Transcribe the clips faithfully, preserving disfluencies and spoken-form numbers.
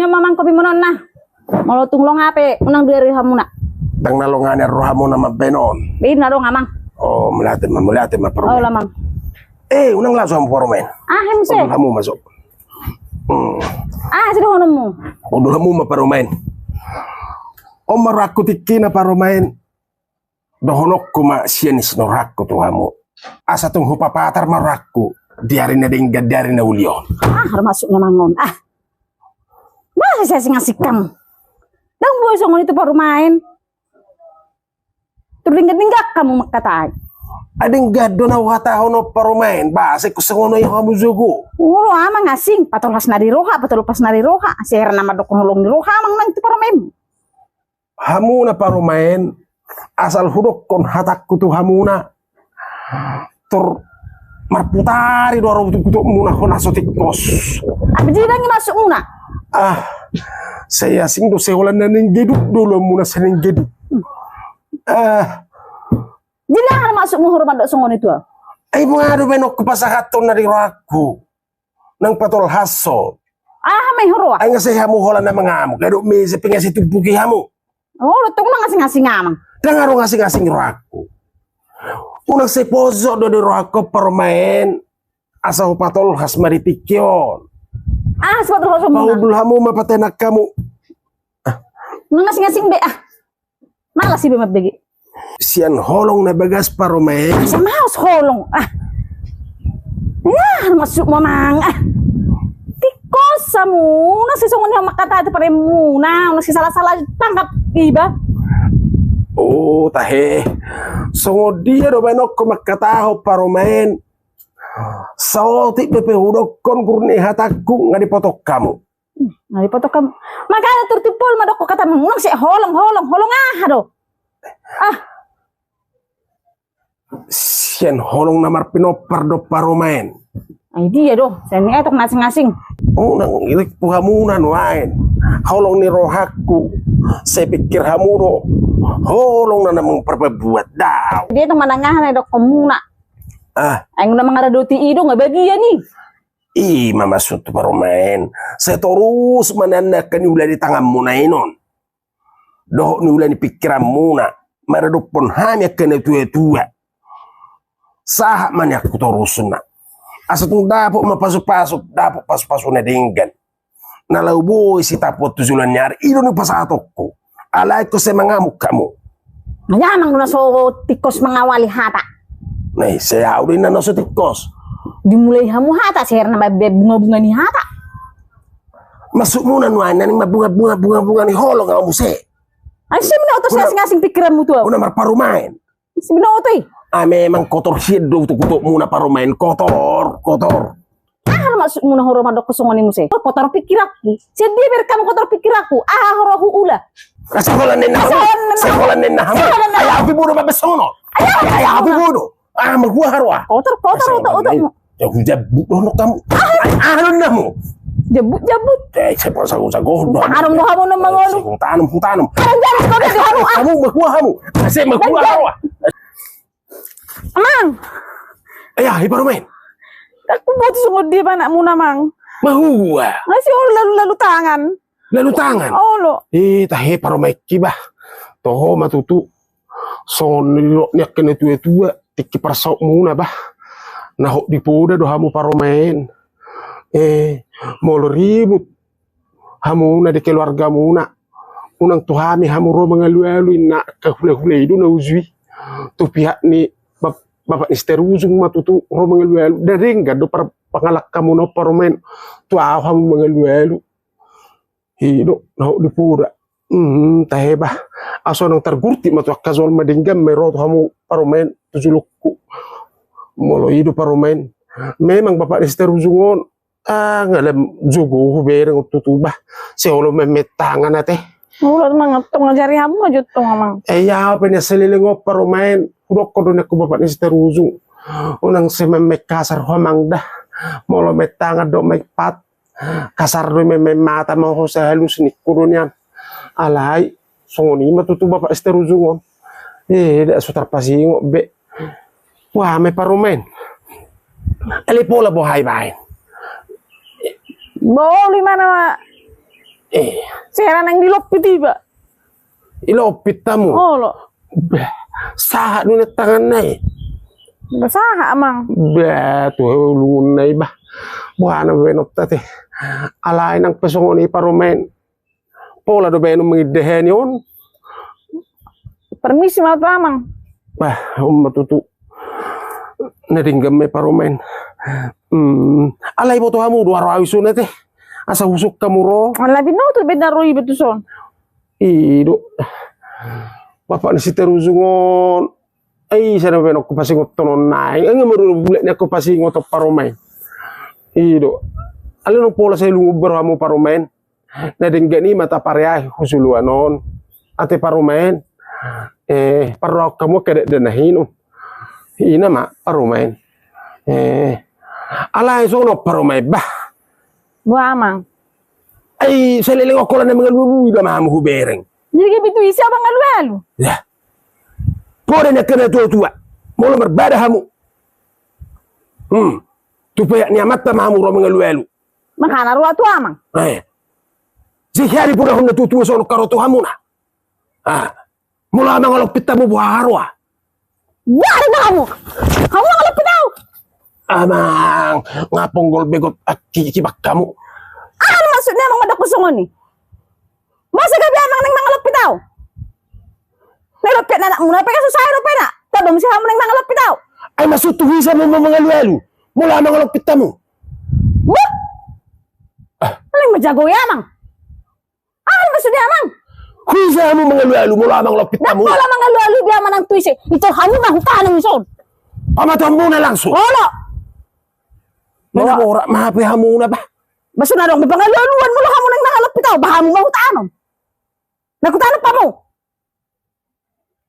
Nyo mamang kopi monon na. Molo tung longan pe unang dua ri hamuna. Ndang na longan ni rohamuna mambaen on. Bina dong amang. O mauliate ma, mauliate ma parumaen. O lamang. E unang laso hamu parumaen. Aha muse? Hamu masuk. Aha sidohononmu? Hamu ma parumaen. On ma rohangku tingkina parumaen. Dohononku ma sian isi ni rohangku tu hamu. Asa tung hupapatar ma rohangku di ari na denggan, di ari na uli on. Aha do maksudna mangon? Ah. Bah, siasing-asing hamu. Ndang boi songon i tu parumaen. Tung denggan-denggan hamu mangkatai. Ai denggan do na huhatahon on parumaen, bah sai songon i hamu jogo. Olo amang, asing, patolhas na di roha, patolpas na di roha, sai hira na mandokkon holong ni roha amang nang tu parumaen. Hamu na parumaen, asal hudokkon hatangku tu hamuna. Tor marputari do ro utuk-utukmuna hona so tingkos. Apa jadi lagi maksudmuna? Ah, sai asing do, sai holan na naeng geduk do ulaonmuna, sai naeng geduk. Ah. Jadi aha maksudmu hurman do songon i tu au? Ai mangadu menokku pasahathon na di rohangku. Nang patolhashon. Aha ma i huroha? Ai nga sai hamu holan na mangamuk, ai dohot mese pe nga sai tumpuki hamu. Olo, tung mangasing-asing amang. Ndang adong asing-asing rohangku. Unang sai pojok do di rohangku parumaen. Asa hupatolhas ma di tingki on. Aha sipatolhasonmuna? Paundul hamu ma patenak hamu. Mangasing-asing be ah. Malas iba mambege. Sian holong na bagas parumaen. Asa malas holong ah. Nah, maksudmu amang ah. Tingkos hamu, unang sai songon i hamu mangkatai tu parumaenmuna, unang sai salah-salah tangkap iba. O tahe. Songon dia do baenonku mangkatahon parumaen. Saotik dope hudokkon guru ni hatangku nga dipotong hamu. Nga dipotong hamu. Makana turtup pol ma dokkon hatamu, unang sai holong, holong, holong aha do? Ah. Sian holong na marpinompar do parumaen. Ai dia do, sian i etok na asing-asing. Unang ilik pu hamuna nuaeng. Holong ni rohangku. Sai pikir hamu do. Holong na naeng mamparbuat dao. Dia tu manang aha na didokkonmuna. Ah. Ai nga na mangaradoti i do nga bagian i. I ma maksudhu parumaen. Sai torus ma nian angka niula ni tanganmuna i non. Dohot niula ni pingkiranmuna maradophon hami angka na tua-tua. Sahat ma nian hutorusna. Asa tung dapot ma pasu-pasu, dapot pasu-pasu na denggan. Na laho boi sitapuon tu joloan ni ari, i do na hupasahatonku. Alai ingkon sai mangamuk hamu. Ai amang do na so tingkos mangawali hata. Nah, sai au do inna na so tingkos. Dimulai hamu hata, sai hira na mambaen bunga-bunga ni hata. Maksudmuna nuaeng na naeng mambunga-bunga, bunga-bunga ni holong au muse. Ai sai binoto, sai asing-asing pingkiranmu tu au. Unang marparumaen. Sibinoto i. Ah, memang kotor hian do utuk-utukmuna parumaen, kotor, kotor. Aha maksudmuna huroha mandok songon i muse? Kotor pingkiranku. Sian dia berek hamu kotor pingkiranku? Aha huroha huula? Sai holan ni na hamu. Sai holan ni na hamu. Ai au pe bodo mambesongon. Ai au pe bodo. Ah, marhua huroha. Kotor, kotor utuk-utukmu. Jabu-jabu dohononku hamu. Aha do inna hamu? Jabu-jabu. Eh, sai pasago-sago do hamu. Hutanom do hamu na mangolu. Hutanom, hutanom. Hamu marhua hamu. Sai marhua hamu. Amang. Ai aha i parumaen? Ndang huboto songon dia pe anakmuna amang. Marhua? Masih olo lalu-lalu tangan. Lalu tangan? Olo. Eh, tahe parumaenki bah. Toho ma tutu. Songon nidok ni angka na tua-tua, tingki parsautmuna bah. Na hot di poda do hamu parumaen. Eh, molo ribut hamuna di keluargamuna, unang tu hami hamu ro mangalu-alu, inna angka hula-hula i do na uju i. Tu pihak ni bap-, bapak ni Sitorusung ma tutu ro mangalu-alu. Ndang denggan do par-, pangalangkamuna on parumaen. Tu au hamu mangalu-alu. I do na hot di poda. Hmm, tahe bah. Asa unang targurtik ma tu angka jolma, denggan ma i ro tu hamu parumaen tu jolongku. Molo i do parumaen. Memang bapak ni Sitorusung on. Ah, nga lam jogo hubereng on tutu bah. Sai olo meme tangan ate. Olo amang, tong ajari hamu ajo tong amang. Eh, ia au pe nian saleleng on parumaen. Hudokkon do nian tu bapak ni Sitorusung. Unang sai meme kasar ho amang dah. Molo meme tangan dohot meme pat. Kasar do i meme mata ma ho sai halus ningku do nian. Alai songon i ma tutu bapak Sitorusung on. Eh, ndang so tarpasingot be. Wah, meme parumaen. Ale pola boha i baen. Boli mana ma. Eh. Sera nang dilompit iba. Ilompit hamu. Olo. Bah, sahat nune tanganna i. Bah, sahat, Amang. Bah, tu ulunna i, bah. Boha na baenonta te. Alai nang pe songon i parumaen. Pola do baenon mangindehani on. Permisi ma tu Amang. Bah, on ma tutu. Na denggan ma i parumaen. Hmm. Alai boto hamu do ro au i sona te. Asa husuk hamu ro. Ala binoto be na ro iba tu son. I do. Bapak ni si Terujung on. Ai, sada baenonku pasingot on nai. Ai, nga marula bulak ni angka pasingot on parumaen. I do. Alai nunga pola sai lungun be ro hamu parumaen. Na denggan i ma tapareahi husuluan on. Ate parumaen. Eh, parrohahon hamu angka dakdanak i. Ina ma parumaen. Eh. Alai songon on parumaen bah. Boha Amang. Ai, saleleng on holan na mangalualu iba ma hamu hubereng. Jadi gabe tu ise au mangalualu? Ya. Poda ni angka na tuatua. Molo marbada hamu. Hmm. Tu peak ni amanta ma hamu ro mangalualu. Makana ro au tu Amang. Eh. Jadi poda hon na tuatua songon karoto hamuna. Ah. Molo au mangalompit hamu boha ro au? Boha do hamu? Hamu mangalompit au. Amang, nga ponggol begot aki kibak hamu. Aha maksudna Amang mandok songon i? Masa gabe Amang naeng mangalompit au? Naeng lompit anakmuna pe nga so sae dope na. Tadong muse hamu naeng mangalompit au. Ai maksudhu hise hamu mangalualu? Molo au mangalompit hamu. Wah. Naeng manjago i Amang. Aha maksudna Amang? Hise hamu mangalualu molo au mangalompit hamu? Ndang pola mangalualu be Amang nang tu ise. Ito hamu ma hutanom i son. Pamatuanmuna langsung. Olo. Mana borat ma hape hamuna bah. Bah so na adong be pangalualuan molo hamu naeng mangalompit au bah hamu ma hutanom. Na hutanom hamu.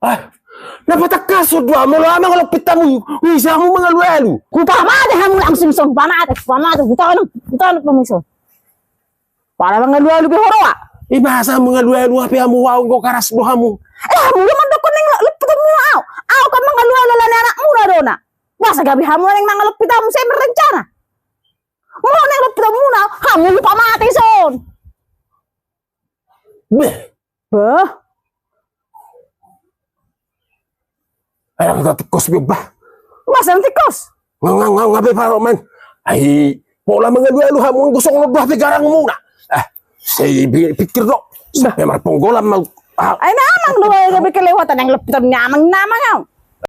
Ah, na patangkashon do au molo au mangalompit hamu, hise hamu mangalualu? Hupamate hamu langsung son, hupamate, hupamate, hutanom, hutanom hamu son. Pala mangalualu be ho ro au. Iba asa mangalualu hape hamu, au anggo karas do hamu. Eh, hamu do mandokkon naeng lompit hamuna au. Au kan mangalualu ala ni anakmuna do na. Masa gabe hamu naeng mangalompit hamu, sai berencana. Molo naeng lompit hamuna au, hamu hupamate son. Beh. Bah. Ai ndang tingkos be bah. Masa ndang tingkos? Nga, nga, nga, nga be parumaen. Ai pola mangalualu hamu anggo songon on do hape garangmuna. Ah, sai pikir do. Bah. Sampe marponggolan ma au. Ah. Ai na Amang do gabe kelewatan naeng lompit ni Amang, na Amang au.